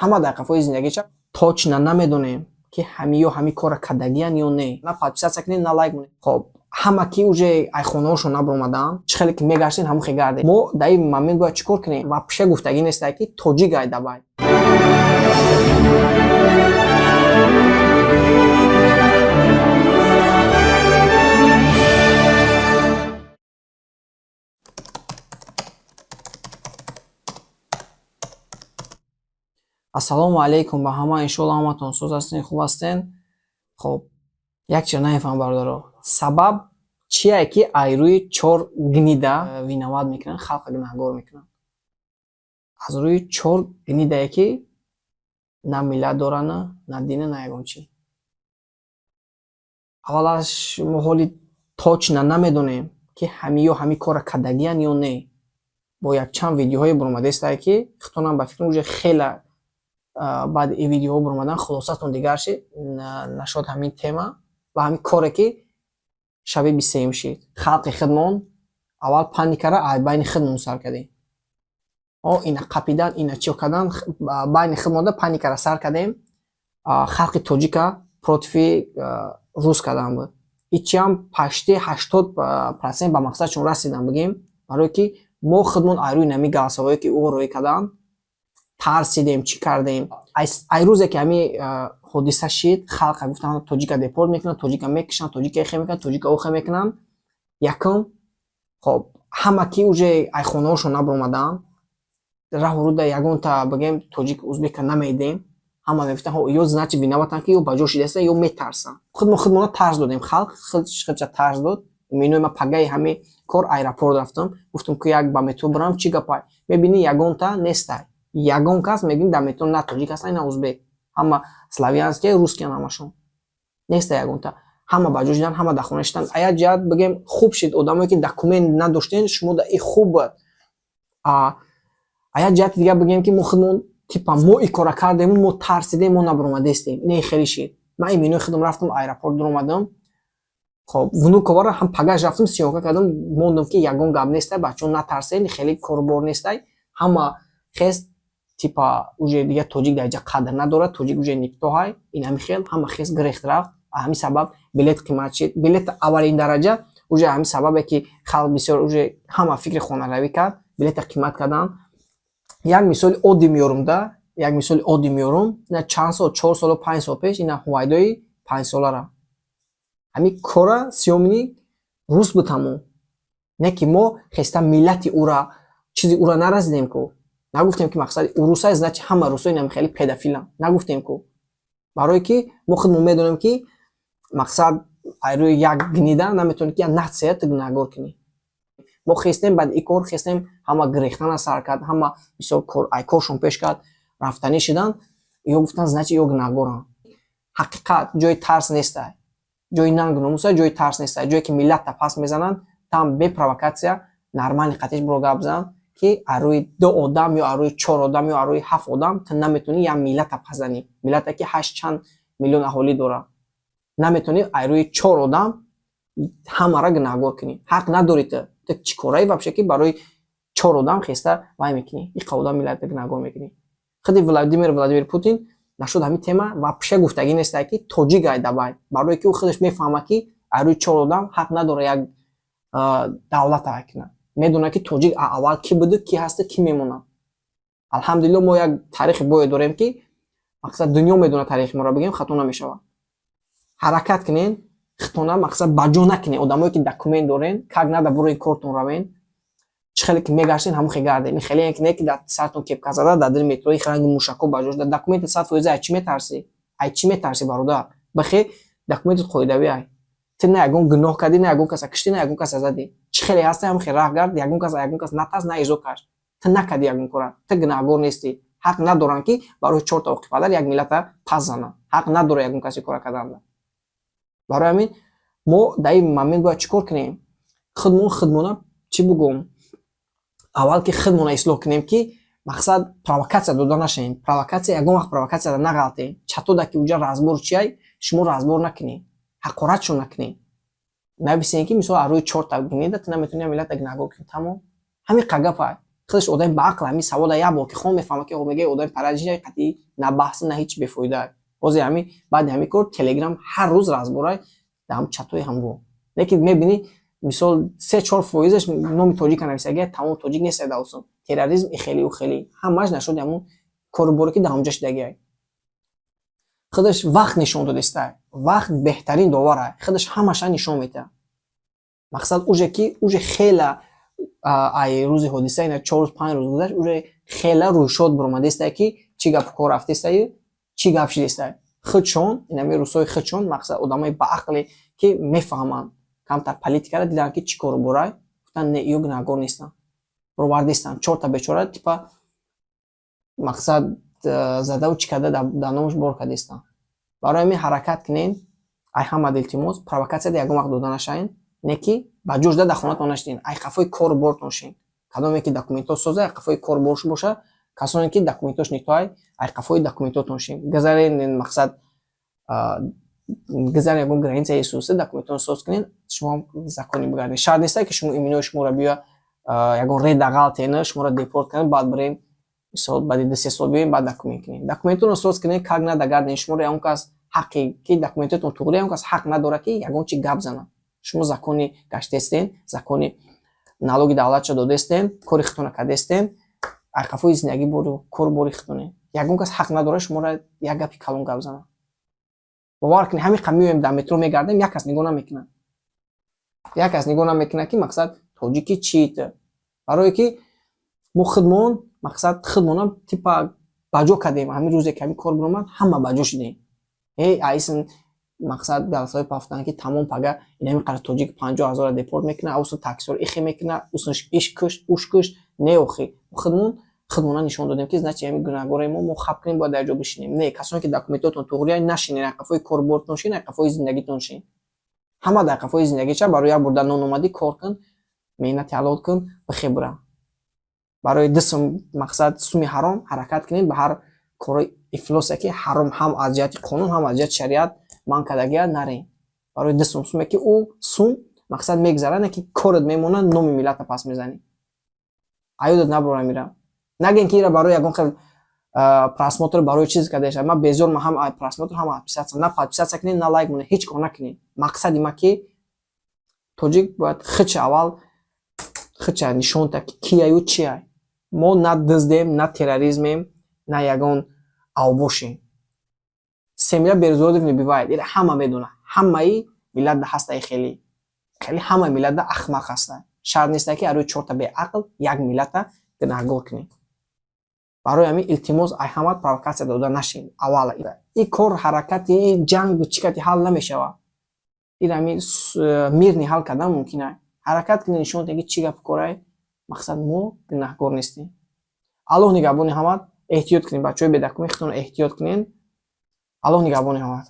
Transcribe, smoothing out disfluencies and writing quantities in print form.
Ҳама дар қафои зиндагиша точно намедонем, ки ҳами ё ҳами кора кардагиян ё не. На подписаться кунед, на лайк монед. Хоб, ҳама ки уже ай хонаҳошон набаромаданд, чӣ хеле ки мегаштен, ҳамон хе гардем. Мо дар ин момент бояд чӣ кор кунем? Вообще гуфтагӣ нестае, ки тоҷик ай давай. Ассалому алайкум ба ҳама, иншоалло, ҳаматон соз ҳастен, хуб ҳастен. Хоб, як чиз намефаҳмам, бародаро. Сабаб чие, ки ай рӯи чор гнида виноват мекунанд, халқа гунаҳгор мекунанд? Аз рӯи чор гнидае, ки на миллат доранд, на дина, на ягон чӣ. Аввалаш, мо ҳоли точно намедонем, ки ҳами ё ҳами кора кардагиян ё не. Бо якчанд видеоҳое баромадаистае, ки худтонам ба фикрам, уже хела баъди ин видеоҳо баромадан хулосатон дигар шид нашод ҳамин тема ва ҳамин коре, ки шаби 23-юм шид. Халқи худмон аввал паникара ай байни худмон сар кардем. О, ина қапидан, ина чиё кардан, байни худмонда паникара сар кардем. Халқи тоҷика против рус кардан буд. Ичиам почти 80% ба мақсадшон расидан, бигем, барое ки мо худмон ай рӯи нами голосовое, ки ӯ роӣ карданд, тарсидем, чӣ кардем. Ай рӯзе ки ҳами ҳодиса шид, халқа гуфтанд, тоҷика депорт мекунанд, тоҷика мекушанд, тоҷика эхе мекунанд, тоҷика охе мекунанд. Якум, хоб, ҳама ки уже ай хонаҳошон набаромаданд, раҳу руда ягонта, бигем, тоҷик, узбека намедем. Ҳама мегуфтанд, ё значит виноватанд, ки ё ба ҷо шидаистанд, ё метарсанд. Худ мо худмона тарс додем, халқ худша тарс дод. Минои ма пагаи ҳами кор аэропорт рафтам, гуфтам, ки як ба метро бирам, чӣ гапай. Мебинӣ, ягонта нестай, ягон кас мебинӣ дар метро, на тоҷик ҳастанд, на узбек, ҳама славянские, русскиян, ҳамашон неста ягонта. Ҳама ба ҷо шидан, ҳама дар хона шидан. А як ҷиҳат, бигем, хуб шид. Одамое ки документ надоштен, шумо да и хуб буд. А як ҷиҳати дигар, бигем, ки мо худмон типа мо и кора кардему, мо тарсидем, мо набаромадестем, не хеле шид. Ман иминои худам рафтам аэропорт, дуромадам. Хоб, Внуковаро ҳам пагаш рафтам, съёмка кардам, мондам, ки ягон гап нестай, бачаҳо, натарсен, хеле корубор нестай. Ҳама хест, типа уже дигар тоҷик дар инҷа қадр надорад, тоҷик уже никто ҳай, ин ҳами хел ҳама хест, гирехт, рафт. Ҳамин сабаб билет қимат шид. Билет аввалин дараҷа уже ҳамин сабабе, ки халқ бисёр уже ҳама фикри хонаравӣ кард, билета қимат карданд. Як мисоли оддӣ меёрум да, як мисоли оддӣ меёрум. Ина чанд сол, 4 солу 5 сол пеш, ина Ҳувайдои 5-солара, ҳамин кора сиёмини рус буд ҳамон, не ки мо хеста миллати ура, чизи ура нарасидем ку, нагуфтем, ки мақсади урусай, значит ҳама русои нами хеле педофилам нагуфтем ку. Барое ки мо худмон медонем, ки мақсад ай рӯи як гнида наметавонӣ, ки як нация ту гунаҳгор кунӣ. Мо хестем, баъди и кор хестем, ҳама гирехтана сар кард, ҳама мисол ай коршон пеш кард, рафтанӣ шиданд, ё гуфтанд, значит ё гунаҳгоранд. Ҳақиқат ҷои тарс нестай, ҷои нангу номуса, ҷои тарс нестай. Ҷое ки миллатта пас мезананд, там бе провокация нормальный қатиш биро гап зан, ки аз рӯи ду одам ё аз рӯи чор одам ё аз рӯи ҳафт одам ту наметавонӣ як миллата пас занӣ. Миллате ки ҳашт чанд миллион аҳолӣ дорад, наметавонӣ аз рӯи чор одам ҳамаро гунаҳгор кунӣ. Ҳақ надорӣ. Ту чӣ кораи вообще, ки барои чор одам хеста вай мекунӣ, иқа одам миллата гунаҳгор мекунӣ? Худи Владимир Путин нашуд ҳамин тема вообще гуфтагӣ нестае, ки тоҷик ай давай, барое ки ӯ худаш мефаҳмад, ки аз рӯи чор одам ҳақ надорад як давлат ай кунад. Медонад, ки тоҷик аввал кӣ буду, кӣ ҳасту, кӣ мемонад. Алҳамдулилло, мо як таърихи бое дорем, ки мақсад дунё медонад таърихи моро, бигем, хато намешавад. Ҳаракат кунен, хитона мақсад ба ҷо накунен. Одамое ки документ дорен, как надо бурои кортон равен. Чӣ хеле ки мегаштен, ҳамон хе гарден. Хеле ки не ки дар сартон кепка зада, дар дили метрои ранги мушако ба ҷо шуда. Документи 100%, ай чӣ метарсӣ? Ай чӣ метарсӣ, бародар? Бахе документи қоидавӣ ай. Ту на ягон гуноҳ кардӣ, на ягон каса киштӣ, на ягон каса задӣ. Чӣ хеле ҳасте, ҳамон хе раҳ гард. Ягон кас, ягон кас натарс, на изо каш. Ту накардӣ ягон кора, ту гунаҳгор нестӣ. Ҳақ надоранд, ки барои чорта оқипадар як миллата пас зананд. Ҳақ надора ягон каси кора карданда. Барои ҳамин мо дар ин момент бояд чӣ кор кунем? Худмон худмона, чӣ бугӯм, аввал ки худмона ислоҳ кунем, ки мақсад провокатсия дода нашавем. Провокатсия, ягон вақт провокатсияда нағалтем. Чатода ки уҷа разбор чиай, шумо разбор накунед, ҳақоратшон накунед. Нависем, ки мисол аз рӯи чорта гнида ту наметавони миллата гунаҳгор кунӣ. Тамом, ҳамин қагапай. Худаш одами баақл ҳамин савола як бор ки хон, мефаҳма, ки мега одами порядочный қатъи на баҳс, на ҳеч, бефоида. Ҳозир ҳами баъди ҳамин кор Телеграм ҳар рӯз разборай дар ҳам чатҳои ҳамгоҳ. Лекин мебинӣ, мисол, 3-4 фоизаш номи тоҷика нависагия, тамом тоҷик нест. Даосон терроризм ихели ухели ҳамаш нашуд, ҳамун кору боре, ки дар ҳамҷа шидагиай. Худаш вақт нишон додеста, вақт беҳтарин довара, худаш ҳамаша нишон медиҳад. Мақсад, уже ки уже хела ай рӯзи ҳодиса ина 4 рӯз, 5 рӯз гузашт, уже хела рӯйшод баромадестае, ки чӣ гап кор рафтестаю, чӣ гап шидестае. Худшон инами рӯсҳои худшон, мақсад, одамои баақле, ки мефаҳманд камтар политикаро, диданд, ки чӣ кору борай, гуфтанд: «Не, ё гунаҳгор нестанд, бировардестанд чорта бечора, типа, мақсад, задаву чӣ карда, дар номаш бор кардестанд». Барои ҳамин ҳаракат кунен, ай ҳамад илтимос, провокатсияда ягон вақт дода нашавен, не ки ба ҷош дар хонатон нашиден, ай қафои кору бортон шин. Кадоме ки документҳо соза, ай қафои кору борш боша. Касоне ки документош нитоай, ай қафои документотон шин. Гузарен, мақсад, гузарен ягон границаи исуса, документон соз кунен, шумо законӣ бигардед. Шарт неста, ки шумо именои шуморо биё ягон реда ғалтена, шуморо депорт кунанд, баъд бирем, мисол, баъди 2-3 сол биёем, баъд документ кунем. Документонро соз кунед, как нада гарден. Шуморо ягон кас ҳаққи ки документотон туғри, ягон кас ҳақ надорад, ки ягон чи гап занад. Шумо законӣ гаштестен, закони налоги давлатшо додестен, кори худтона кардестен, ай қафои зиндагӣ бору кору бори худтоне. Ягон кас ҳақ надорад шуморо як гапи калон гап занад. Бовар кунед, ҳамин қа меоем, дар метро мегардем, як кас нигоҳ намекунад, як кас нигоҳ намекунад, ки, мақсад, тоҷики чит. Барое ки мо худмон, мақсад, худмонам типа баҷо кардем. Ҳамин рӯзе ки ҳамин кор биромад, ҳама баҷо шудем. Айсн, мақсад, галсҳои пафтанд, ки тамом, пага инами қадр тоҷик 50 0-ро депорт мекунад, усн таксиҳоро ихе мекунад, уснш иш кушт, уш кушт. Не, охи, худмон худмона нишон додем, ки значит, ҳамин гунаҳгораи мо хаб кунем, бояд дар ҷо бишинем. Не, касоне ки документотон туғрия, нашинед, ай қафои корбортон шин, ай қафои зиндагитон шин. Ҳама дар қафои зиндагиша. Барои як бурда нон омадӣ, кор кун, меҳнати ҳалол кун, бихебра. Барои ду сум, мақсад, суми ҳаром ҳаракат кунед, ба ҳар кори ифлосе, ки ҳаром, ҳам аз ҷиҳати қонун, ҳам аз ҷиҳати шариат манъ кардагия, нарем. Барои ду сум, суме ки ӯ сум, мақсад, мегзарад, не ки корат мемонад, номи миллата пас мезанӣ. Аёдат наброра мира. Нагӯем, ки ира барои ягон хел просмотр, барои чиз кардаеша. Ман безор ма ҳам просмотр, ҳам подписаться. На подписаться кунед, на лайк монед, ҳеҷ кор накунед. Мақсади ма, ки тоҷик бояд хича аввал хича нишон та, ки кияю чиай. Мо на дуздем, на терроризмем, на ягон авбошем. Семья безродных не бывает, ира ҳама медонад. Ҳамаи миллатда ҳастаи хеле хеле, ҳамаи миллатда ахмақ ҳаста. Шарт неста, ки арои чорта беақл як миллата гунаҳгор кунем. Барои ҳамин илтимос, ай ҳамат, провокатсия дода нашин. Аввал и кор, ҳаракати ҷанг чӣ кати ҳал намешавад. Ин ҳамин мирный ҳал кардан мумкин ай. Ҳаракат кунед, нишон диҳед, ки чӣ гап корай, мақсад, мо гунаҳгор нестем. Аллоҳ нигаҳбони ҳамат. Эҳтиёт кунед, бачаҳои бедокумент, худтонро эҳтиёт кунед. Аллоҳ нигаҳбони ҳамат.